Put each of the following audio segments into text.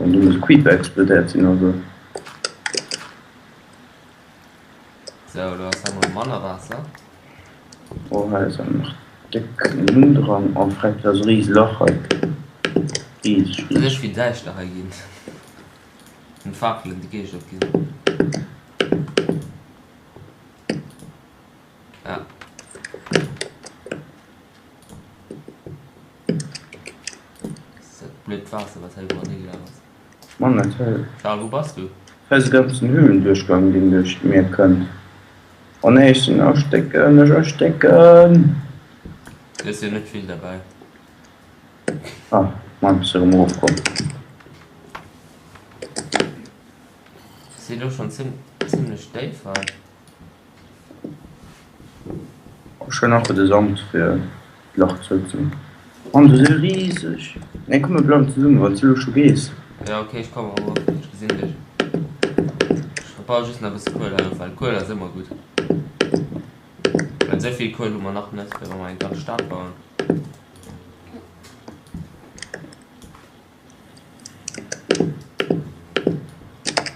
Wann do muss e Creeper explodéiert sinn oder sou. Sou, elo ass hei mol manner Waasser. Oh, hei ass awer nach déck en Undrang. Oh freck, dat ass e rise Lach hei. Riseg, Et ass riseg. iergendwéi däischter hei ginn. Hunn d'Fakelen de Geescht opginn. Ja. Dat blöd Waasser wat hei iwwerall higelaf ass. Mann, dat hei. Charles, wou bass du? Hei ass e ganzen Höhlenduerchgang deen duerch d'Mier kënnt. Oh nee, ech sinn erstécken, ech erstécken! Du hues jo net vill derbäi. Ah, Mann, ech si erëm erofkomm. Ech sinn elo schonn zimlech déif hei. Ech hunn nach de Sand fir d'Lach zou ze man. Mann, du si riseg. Nee komm mir bleiwen zesummen, wann s du elo scho gees. Jo ok, ech kommen erëm erop, ech gesinn dech. Ech baue just nach e bësse Kuel hei of, well Kuel ass ëmmer gutt. Well esou vill Kuel hu mer nach net, fir wa mer eng ganz Stad bauen.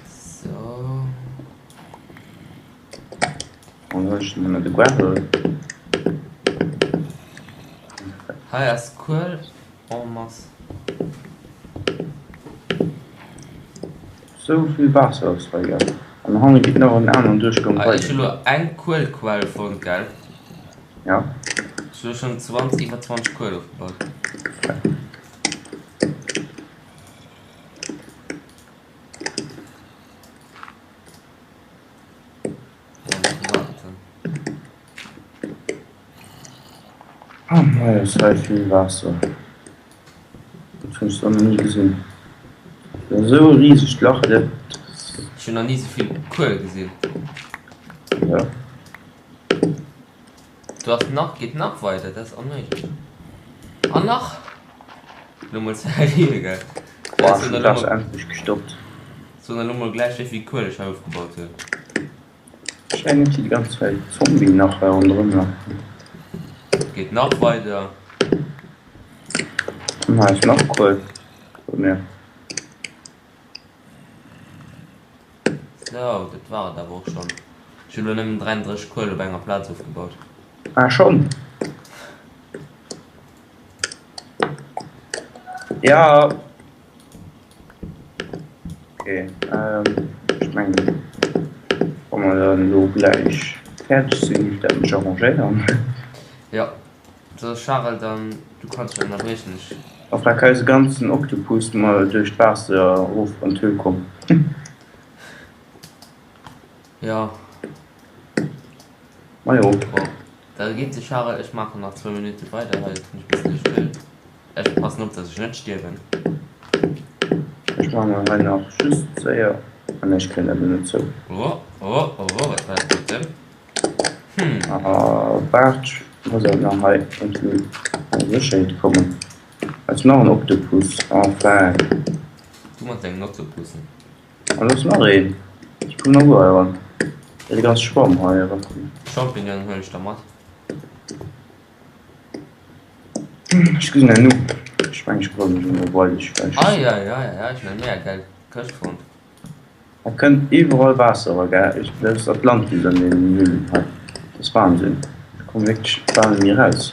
So. An ech nëmme de Gravel. Hei ass Kuel en masse. Sou vill Waasser ass hei, gell? An hanne geet nach en aneren Duerchgang Ech weider. hu lo eng Kuelquell fonnt, gell? Ja. Ech hu lo schon 20, iwwer 20 Kuel ofgebaut. Ah, hei ass hei vill Waasser. Dat hunn ech sou nach ni gesinn. Dat ass esou e risegt Lach, dat. Ech hunn nach ni esou vill Kuel gesinn. Ja. Do ass nach, geet nach weider, dat ass onméiglech. An nach! Lo mol seriö, gell? Boah, ech hunn d'Waasser endlech gestoppt. Soen elo mol gläich wéi vill Kuel ech hei ofgebaut hunn. Ech mengen et si déi ganz Zäit Zombien nach hei ronderëm lafen. Geet nach weider. An hei ass nach Kuel bei mir. Sou, dat war et awer och schonn. Ech hunn elo nëmmen 33 Kuel op enger Plaz ofgebaut. Ah schonn? Ja. Ok, ech mengen wa mer dann elo gläich fäerdeg sinn, géif dat mech arrangéieren. Jo. So Charel, dann du kanns mech ënnerbriechen, ech. Enfin ka eise ganzen Oktopus mol duerch d'Waasser erof an d'Höhl kommen. Jo. Majo. Bon, da geet de Charel, ech maachen nach zwou Minutte weider hei, hunn ech e bëssen duerch d'Höhl. Ech passen op, dass ech net stierwen. Ech maache mer hei nach just séier, ah nee, ech kréien dat elo net zou. Oh, oh, oh, wat war dat doten? Hm. Ah, waart, ech muss awer nach hei iergendwéi a Sécherheet kommen. Hei ass nach en Oktopus, enfin. Du mat dengen Oktopussen. An do ass nach een. Ech kommen och hei eran. De ganze Schwamm hei erakomm. Champignonen huelen ech der mat. Ech gesinn en Noob. Ech mengen ech brauch mech emol bei dech well ech. Ei ei ei ei, ech hunn eng mega gäil Këscht fonnt. Hei kënnt iwwerall Waasser era gell, dat ass Atlantis an deenen Höhlen hei, dat ass Wahnsinn, ech komme wierklech bal net méi eraus,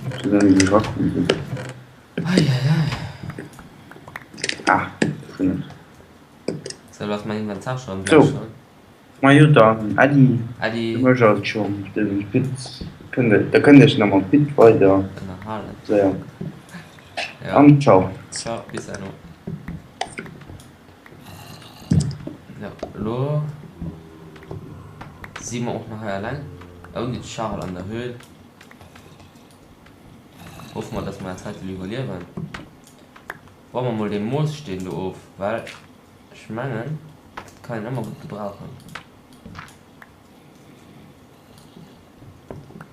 ech weess och net wéi ech erakomm sinn. Eieiei. Ah, ech hunn et. Sou, lo ass mäin Inventar scho erëm Sou, gläich voll. majo dann, Äddi, Äddi. du méchs alt schonn de Pit, kënnt, da kënnt Iech nach mam Pit weider Ënnerhalen. séier. Ja. An ciao. Ciao, bis herno. Ja, elo si mer och nach hei alleng ouni de Charel an der Höhl. Hoffe mer, dass mer dat heite iwwerliewen. Baue mer mol dee Moossteen do of, well ech mengen, dat kann een ëmmer gutt gebrauchen.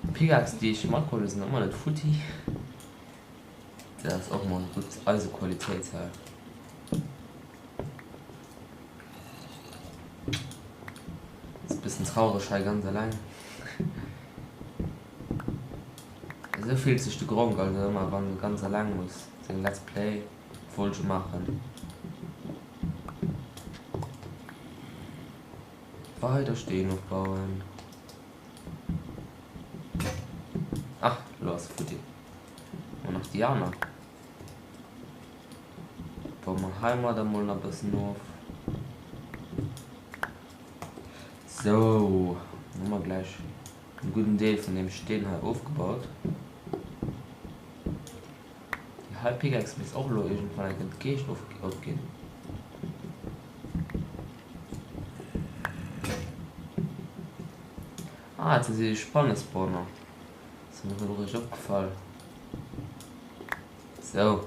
D'Pickaxe, déi ech matgeholl hu, sinn ëmmer net futti. Dat ass och mol gutt Eisequalitéit hei. Ass bëssen traureg hei ganz alleng. Esou fillt sech de Gronkh also ëmmer wann e ganz alleng muss seng Let's Play. Folge maachen. Weider Steen ofbauen. Ah, lo ass se futti. An nach déi aner. Baue mer heimadder mol nach e bëssen of. Sou, dann hu mer gläich en gudden Deel vun deem Steen hei ofgebaut. Déi hei Pickaxe misst och elo iergendwann eng Kéier d'Geescht opginn. Ah, et si si Spannespawner. Ass mir elo eréischt opgefall. Sou.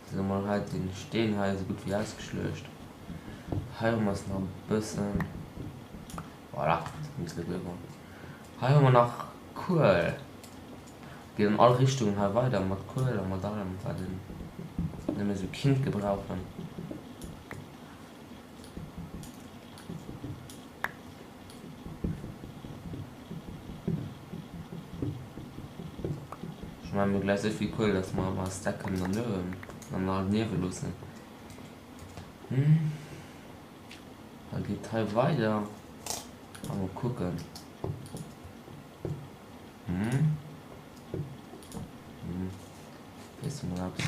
Sou mol hei den Steen hei esou gutt wéi ausgeschluecht. Hei hu mer es nach e bëssen. Voilà, dat misst elo duergoen. Hei hu mer nach Kuel. Geet an all Richtungen hei weider mat Kuel a mat allem wat een nëmme sou kinnt gebrauchen. Ech man mir gläich souvill Kuel dass mer emmer e Stack kënnen dernuewen an all niewe loossen. Hm da geet hei weider a mol kucken. Hm. Hm. Weess du mol eppes?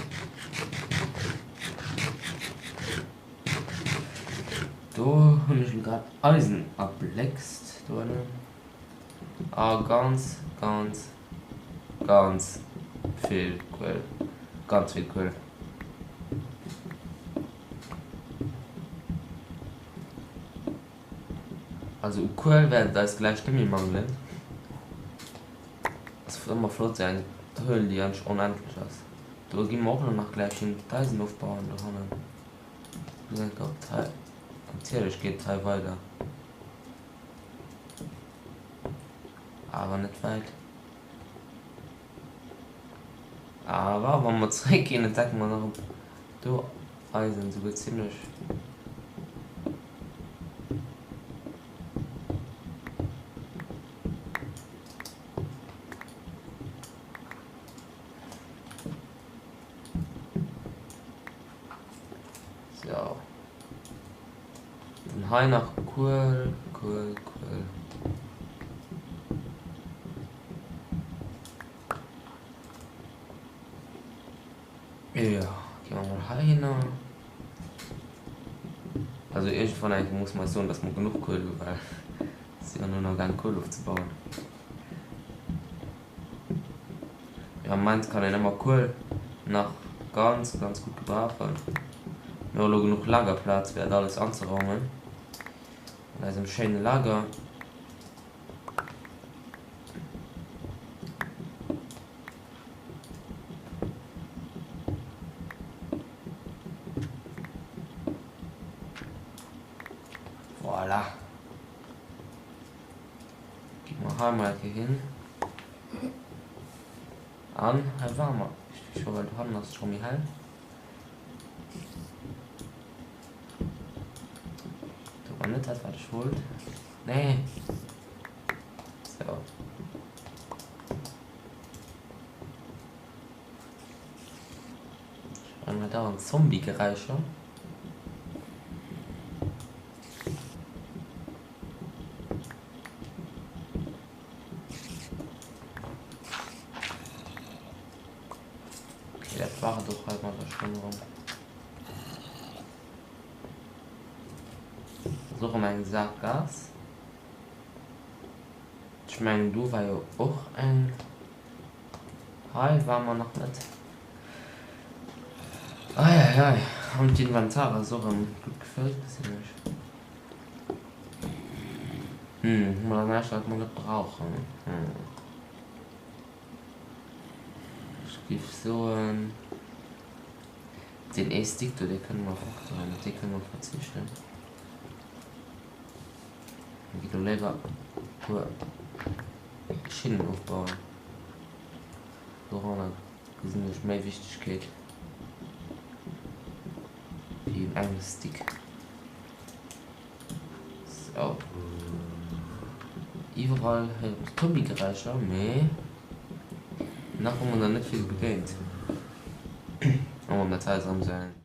Do hunn ech lo grad Eisen erbléckst do ënnen. A ganz, ganz, ganz vill Kuel. Ganz vill Kuel. Also u Kuel wäert et eis gläich net méi mangelen. Ass ëmmer flott sou eng Höhl déi eigentlech onendlech ass. Do gi mer och elo nach gläich hin d'Eisen ofbauen dohannen. Kucken eng Kéier op d'hei. Natierlech geet et hei weider. Awer net wäit. Awer wa mer zeréck ginn entdecke mer nach e do Eisen souguer zimlech. So. Dann hei nach Kuel, Kuel, Kuel. Jo, gi mer mol heihinner. Also iergendwann eng Kéier muss mer eis soen, dass mer genuch Kuel hu well et ass jo elo nach gaang Kuel ofzebauen. Jo am Moment kann een ëmmer Kuel nach ganz ganz gutt gebrauchen. Mir hu elo genuch Lagerplaz fir dat alles anzeraumen an eisem schéine Lager. Voilà. Gi mer hei mol eng Kéier hin. An hei ware mer scho, well dohannen ass et scho méi hell. Do war net dat, wat ech wollt. Nee. So. Ech hören hei dauernd Zombie-Geräischer. Okay, dat war et och hei mat der schonn erëm. Ass och erëm eng Saakgaass. Ech mengen do war jo och eng. Hei ware mer nach net. Eieiei, an d'Inventar ass och erëm gutt gefëllt, gesinn ech. Hm, hu mer da näischt wat mer net brauchen? Hm. Ech géif soen, deen ee Stick do, dee kënne mer fortdroen, op dee kënne mer verzichten. Mir gi do léiwer e puer Schinnen ofbauen. Doranner gesinn ech méi Wichtegkeet wéi un engem Stick. Sou. Iwwerall héiere mer Zombiegeräischer, mee nach hu mer der net vill begéint. An dat hei ass erëm esou eng.